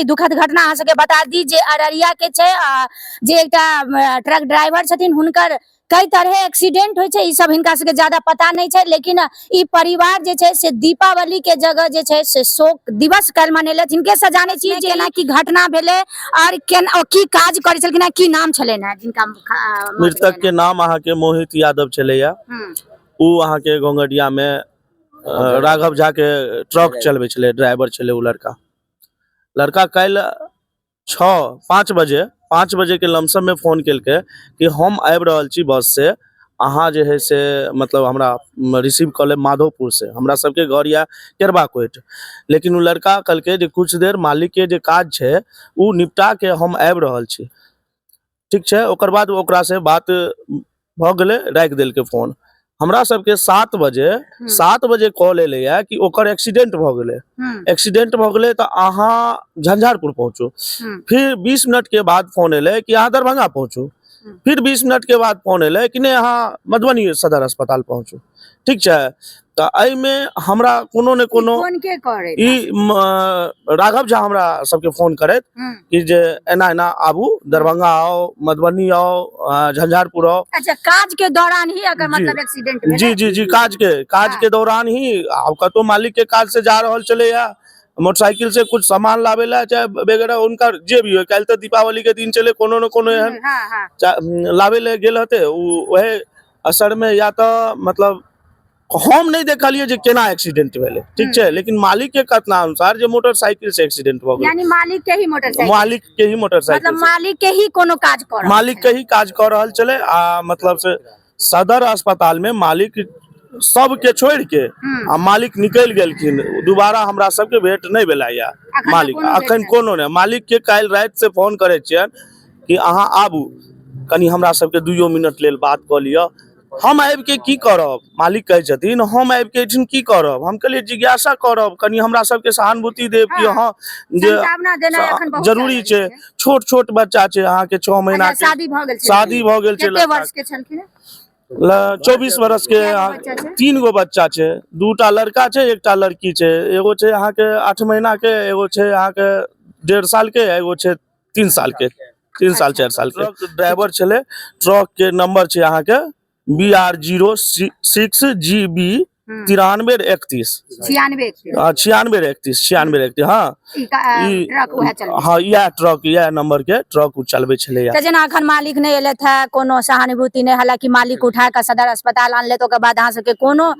दुखद घटना अहाँ सबके बता दी जे अररिया के छै आ जे एकटा ट्रक ड्राइवर छथिन हुनकर कई तरहे एक्सीडेंट होइ छै। ई सब हिनका सबके ज्यादा पता नहि छै, लेकिन ई परिवार जे छै से दीपावली के जगह जे छै से शोक दिवस काल्हि मनेलथि। हिनके से जानै छी जे केना की घटना भेलै और केना की काज करै छलखिन हैं, की नाम छलनि हैं जिनका मौत मृतक भेलनि। के नाम अहाँके मोहित यादव छलैया। ओ अहाँके घोंघडिया में राघव झा के ट्रक चलबै छलै, ड्राइवर छलै ओ लड़का। लड़का काल्हि 5 बजे के लमसम में फोन केलकै कि हम आबि रहल छी बस से, अहाँ जे है से मतलब हमरा रिसीव कऽ लेब माधोपुर से, हमरा सबके घर यऽ केरबा कोइट। लेकिन ओ लड़का कहलकै जे कुछ देर मालिक के जे काज छै ओ निपटा के हम आबि रहल छी। ठीक छै, ओकर बाद ओकरा से बात भऽ गेलै, राखि देलकै फोन। हमरा सबके 7 बजे कॉल एलैया कि ओकर एक्सीडेंट भऽ गेलै। एक्सीडेंट भऽ गेलै तऽ अहाँ झंझारपुर पहुँचू। फिर 20 मिनट के बाद फोन एलै कि अहाँ दरभंगा पहुँचू। फिर 20 मिनट के बाद फोन एलै कि नहि अहाँ मधुबनी सदर अस्पताल पहुँचू। ठीक छै, तऽ एहिमे हमरा कोनो ने कोनो फोन के करे ई राघव झा हमरा सबके फोन करैत कि जे एना एना आबू, दरभंगा आओ, मधुबनी आओ, झंझारपुर आओ। अच्छा, काज के दौरान ही अगर मतलब एक्सीडेंट भेलै? जी जी जी, काज के दौरान ही। आब कतौ मालिक के काज से जा रहल छलैया मोटरसाइकिल से कुछ सामान लाबे ला चाहे वगैरह, उनका जे भी हो, काल्हि तऽ दीपावली के दिन चले, कोनो न कोनो एहन लाबे ले गेल हते, उ वहे असर में या तऽ मतलब हम नहीं देखलिए जे केना एक्सीडेंट भेलै। ठीक छै, लेकिन मालिक के कथना अनुसार जे मोटरसाइकिल से एक्सीडेंट भऽ गेलै। यानी मालिक के ही मोटरसाइकिल? मालिक के ही मोटरसाइकिल। मतलब मालिक के ही कोनो काज कर रहल मालिक के ही काज कऽ रहल छलै। आ मतलब से सदर अस्पताल में मालिक सबके छोड़ि के आ मालिक निकलि गेलखिन, दोबारा हमरा सबके भेंट नहि भेलै या अखन मालिक कोनो भेंट अखन नहि। कोनो नहि। मालिक के काल्हि राति से फोन करै छियनि कि अहाँ आबू, कनि हमरा सबके 2 मिनट लेल बात कऽ लिअ, हम आबिके की करब? मालिक कहै छथिन हम आबिके एहिठिन की करब? हम कहलियै जिज्ञासा करब, कनि हमरा सबके सहानुभूति देब कि हँ जे सांत्वना देनाइ एखन बहुत जरूरी छै। छोट छोट बच्चा छै अहाँके 6 महीना अच्छा, के। शादी भऽ गेल छै? शादी भऽ गेल छै। कते लड़का वर्ष के छलखिन? 24 वर्ष के। कए गो बच्चा छै? 3 गो बच्चा छै, 2टा लड़का छै, 1टा लड़की छै। एगो छै अहाँके 8 महीना के, एगो छै अहाँके 1.5 साल के, एगो छै 3 साल के, 3 साल 4 साल के। ट्रक ड्राइवर छलै, ट्रक के नंबर छै अहाँके BR 06 GB 9331। 96 के? 9631, 9631, हाँ। ई ट्रक उएह चलबै? हाँ, इएह ट्रक, इएह नंबर के ट्रक ओ चलबै छलैया। तऽ जेना अखन मालिक नहि एलथि है, कोनो सहानुभूति नहि, हालांकि मालिक उठा कऽ सदर अस्पताल आनलथि, ओकर बाद अहाँ सबके कोनो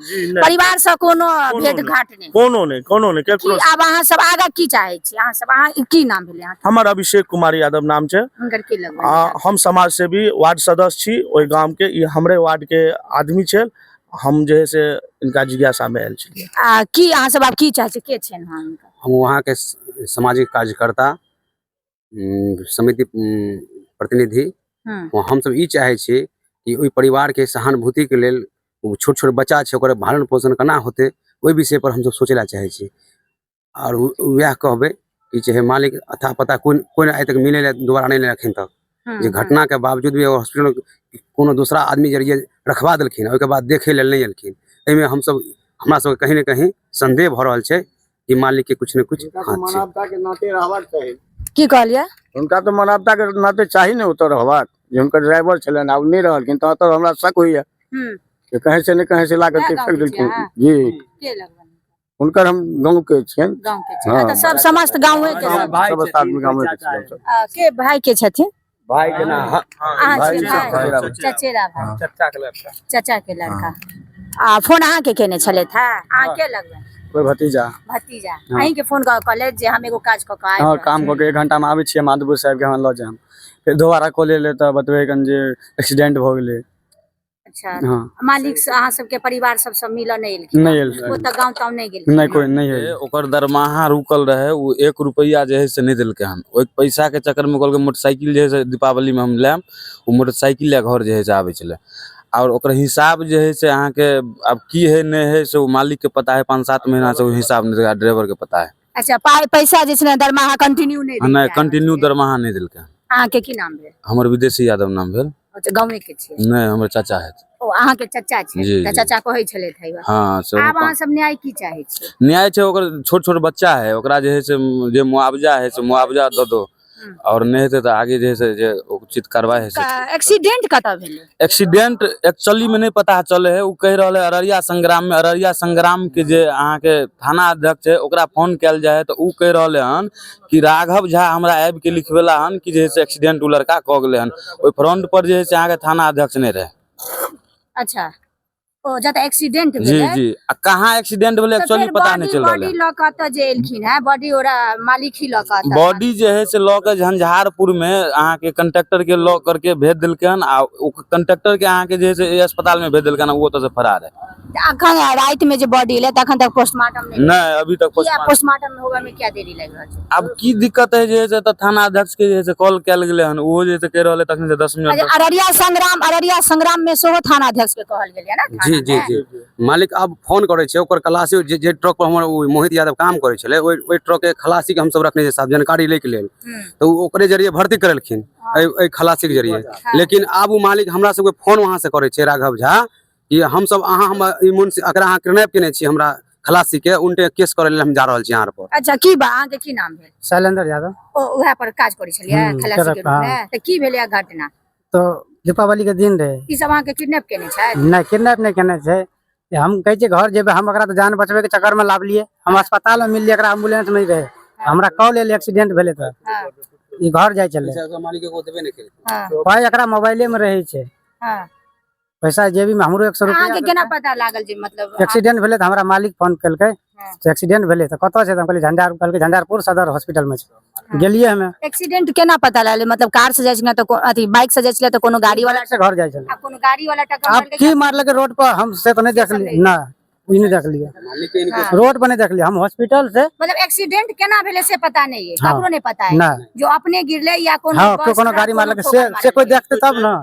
परिवार से कोनो भेंट घाट नहि? कोनो नहि, कोनो नहि केकरो। की आब अहाँ सब आगाँ की चाहै छी? अहाँ सब, अहाँ की नाम भेलै अहाँके? हमर अभिषेक कुमार यादव नाम छै। हुनकर की लगबै? हम समाज सेवी वार्ड सदस्य छी ओहि गाम के, ई हमरे वार्ड के आदमी छै। हम जे है से इनका जिज्ञासा में आयल छी। आ की अहाँ सब आब की चाहै छी? के छियनि अहाँ हुनकर? हम वहाँके सामाजिक कार्यकर्ता, समिति प्रतिनिधि। हमसब ई चाहै छी कि ओहि परिवारके सहानुभूतिके लेल, ओ छोट छोट बच्चा छै, ओकर भरण पोषण केना होतै, ओहि विषय पर हमसब सोचै लए चाहै छी। आओर वएह कहबै कि चाहे मालिक अता पता कोइ कोइ आइ तक मिलै लए दोबारा नहि एलखिन तक जे घटनाके बावजूद भी हॉस्पिटल कोनो दोसरा आदमी जरिए रखवा देलखिन, ओहिके बाद देखै लेल नहि एलखिन। एहिमे हमसब हमरा सबके कहीं ने कहीं संदेह भऽ रहल छै कि मालिकके किछु ने किछु हाथ छै। मानवताके नाते रहबाक चाही। की कहलियै? हुनका तऽ मानवताके नाते चाही ने ओतऽ रहबाक, जे हुनकर ड्राइवर छलनि, आब नहि रहलखिन तऽ ओतऽ हमरा शक होइया जे कहीं से ने कहीं से ला वएह करके गाँव फेंक के छियै देलखिन। अहाँ? जी। के लगबनि? हुनकर हम गाँव के छियनि। गाँव के छियै? हाँ। तऽ सब समस्त गाँवे के सब? समस्त आदमी गाँवे के छियै हमसब। के भाई के छथिन? भाई जेना अहाँ भाई छियै भाई? चचेरा भाई। चचेरा भाई। चचा के लड़का। चचा के लड़का। आ फोन अहाँ के केने छलथि है? अहाँ के लगबै? कोई भतीजा। भतीजा अहीं के फोन कऽ कहले जे हम एगो काज कऽ के आबि हाँ, रहल काम छी। कऽ के 1 घंटा में आबै छियै, माधोपुर साहब के हमरा लऽ जायब। फेर दोबारा कॉल एलै तऽ बतबै कन जे एक्सीडेंट भऽ गेलै। अच्छा। हाँ। मालिक से अहाँ सबके परिवार सब सब मिलऽ नहि एलखिन? नहि एलखिन। ओतऽ गाँव ताँव नहि गेलखिन? नहि, कोइ नहि एलै। ओकर दरमाहा रुकल रहे, ओ 1 रुपैआ जे है से नहि देलकै हन। ओहि पैसा के चक्कर में कहलकै मोटरसाइकिल जे है से दीपावली में हम लायब। ओ मोटरसाइकिल लए घर जे है से आबै छलै। आओर ओकर हिसाब जे है से अहाँके आब की है नहि है से ओ मालिक के पता है। 5-7 महीना से ओ हिसाब नहि, ड्राइवर के पता है। अच्छा, पाइ पैसा जे छै ने दरमाहा कंटिन्यू नहि नहि, देलकै? कंटिन्यू दरमाहा नहि देलकै। अहाँके की नाम भेल? हमर विदेशी यादव नाम भेल। अच्छा, गाँवे के छियै? नहि, हमर चाचा है। ओ अहाँके चचा छै? जी, तऽ जी। चचा कहै छलथि है। हँ, से आब अहाँ सब न्याय की चाहै छी? न्याय छै, ओकर छोट छोट बच्चा है, ओकरा जे है से जे मुआवजा है से मुआवजा दऽ दो, आओर नहि हेतै तऽ आगे जे है से जे उचित कार्रवाई है से। एक्सीडेंट कतऽ भेलै? एक्सीडेंट एक्चुअली में नहि पता चले है। ओ कहि रहल है अररिया संग्राम में। अररिया संग्राम के जे अहाँके थाना अध्यक्ष है, ओकरा फोन कयल जाय है तऽ ओ कहि रहले हन कि राघव झा हमरा आबि के लिखबेला हन कि जे है से एक्सीडेंट ओ लड़का कऽ गेलै हन। ओहि फ्रंट पर जे है से अहाँके थाना अध्यक्ष नहि रहै। अच्छा, ओ जतऽ एक्सीडेंट जी। भेलै? जी, आ कहाँ एक्सीडेंट भेलै तऽ एक्चुअली फेर पता नहि बॉडी चलि रहल बॉडी है। लऽ कऽ तऽ जे एलखिन है, बॉडी ओरा मालिक ही लऽ कऽ एतऽ? बॉडी जे है से लऽ के झंझारपुर में अहाँके कंडक्टर के लऽ करके भेज देलकै हन, आ ओ कंडक्टर के अहाँके जे है से अस्पताल में भेज देलकै हन, ओ ओतऽ से फरार है। तऽ अखन राति में जे बॉडी एलै, तखन तक पोस्टमार्टम नहि? नहि, अभी तक किया पोस्टमार्टम पोस्टमार्टम होबे में क्या देरी लागि रहल छै? आब की दिक्कत है जे है से तऽ थाना अध्यक्ष के जे है से कॉल कयल गेलै हन, ओहो जे है से कहि रहल है तखन से 10 मिनट। अच्छा, अररिया संग्राम में सेहो थाना अध्यक्ष के कहल गेलै ने? जी जी जी, मालिक आब फोन करै छै। ओकर खलासी जे जे ट्रक पर हमर ओ मोहित यादव काम करै छलै, ओहि ओहि ट्रक के खलासी के हमसब रखने छियै साहब जानकारी लैके लेल, तऽ ओ ओकरे जरिए भर्ती करेलखिन, एहि एहि खलासीके जरिए। लेकिन आब ओ मालिक हमरा सबके फोन वहाँ से करै छै राघव झा कि हमसब अहाँ हम ई मुंशी एकरा अहाँ किडनैप केने छी, हमरा खलासी के उनटे केस करै लेल हम जा रहल छी अहाँ पर। अच्छा, की बा अहाँके की नाम भेल? शैलेंद्र यादव। ओ उएह पर काज करै छलियै खलासी के ट्रक, रूप में? तऽ की भेलै घटना? तऽ दीपावली के दिन रहे। ई सब अहाँके किडनैप केने छथि? नहि, किडनैप नहि केने छै। हम कहै छियै घर जेबै हम। एकरा तऽ जान बचबै के चक्कर में लाबलियै। हम अस्पताल में मिललियै एकरा, एम्बुलेंस में रहे। हमरा कॉल एलै एक्सीडेंट भेलै तऽ ई घर जाइ छलै। मालिक एगो देबे नहि केलकै। पाइ एकरा मोबाइले में रहै छै। पैसा जेबी में हमरो 100 अहाँके रुपया। केना पता लागल जे मतलब एक्सीडेंट भेलै तऽ हमरा मालिक फोन केलकै। से एक्सीडेंट भेलै तऽ कतऽ छै? तऽ हम कहलियै झंझार, कहलकै झंझारपुर सदर हॉस्पिटल में छै। गेलियै हमे। एक्सीडेंट केना पता लागलै? मतलब कार से जाइ छलै तऽ अथी बाइक से जाइ छलै तऽ कोनो गाड़ी वाला बाइक से घर जाइ छलै। आ कोनो गाड़ी वाला टक्कर आब मारलकै? की मारलकै रोड पर, हम से तऽ नहि देखलियै ना, ई नहि देखलियै। मालिक के इनको रोड पर नहि देखलियै हम, हॉस्पिटल से। मतलब एक्सीडेंट केना भेलै से पता नहीं है? हाँ। ककरो नहीं पता है? नहि। जो अपने गिरले या कोनो बस, कोनो ट्रक, गाड़ी कोनो मारलकै से ठोकर से कोई मारलकै? देखते तब ना।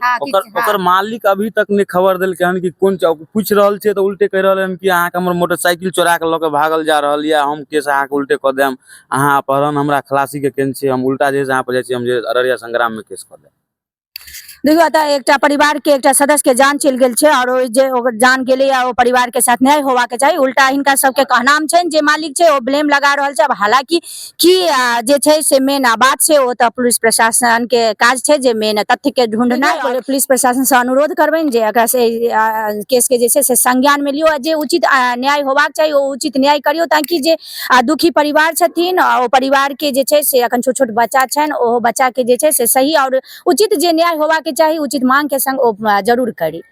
हाँ, ओकर ओकर मालिक अभी तक नहि खबर देलकै हन कि कोन पूछि रहल छै तऽ उल्टे कहि रहल हन कि अहाँके हमर मोटरसाइकिल चोरा के लऽ के भागल जा रहल यऽ, हम केस अहाँके उल्टे कऽ देम, अहाँ अपहरण हमरा खलासी के केने छी, हम उल्टा जे है से अहाँ पर जाइ छी, हम जे अररिया संग्राम में केस कऽ देब। देखियौ, एतऽ एकटा परिवार के एकटा सदस्य के जान चलि गेल छै और ओ जे ओकर जान गेलै या ओ परिवार के साथ न्याय होबाक चाही। उल्टा हिनका सबके कहनाम छनि, जे मालिक छै ओ ब्लेम लगा रहल छै। अब हालांकि की जे छै से मेन बात छै, ओ तऽ पुलिस प्रशासन के काज छै जे मेन तथ्य के ढूंढनाइ। और पुलिस प्रशासन से अनुरोध करबनि जे एकरा से केस के जे छै से संज्ञान में लियौ आ जे उचित न्याय होबाक चाही ओ उचित न्याय करियौ, ताकि जे दुखी परिवार छथिन आ ओ परिवार के जे छै से अखन छोट छोट बच्चा छनि, ओहो बच्चा के जे छै से सही और उचित जे न्याय होबाक चाही, उचित मांग के संग ओ जरूर करी।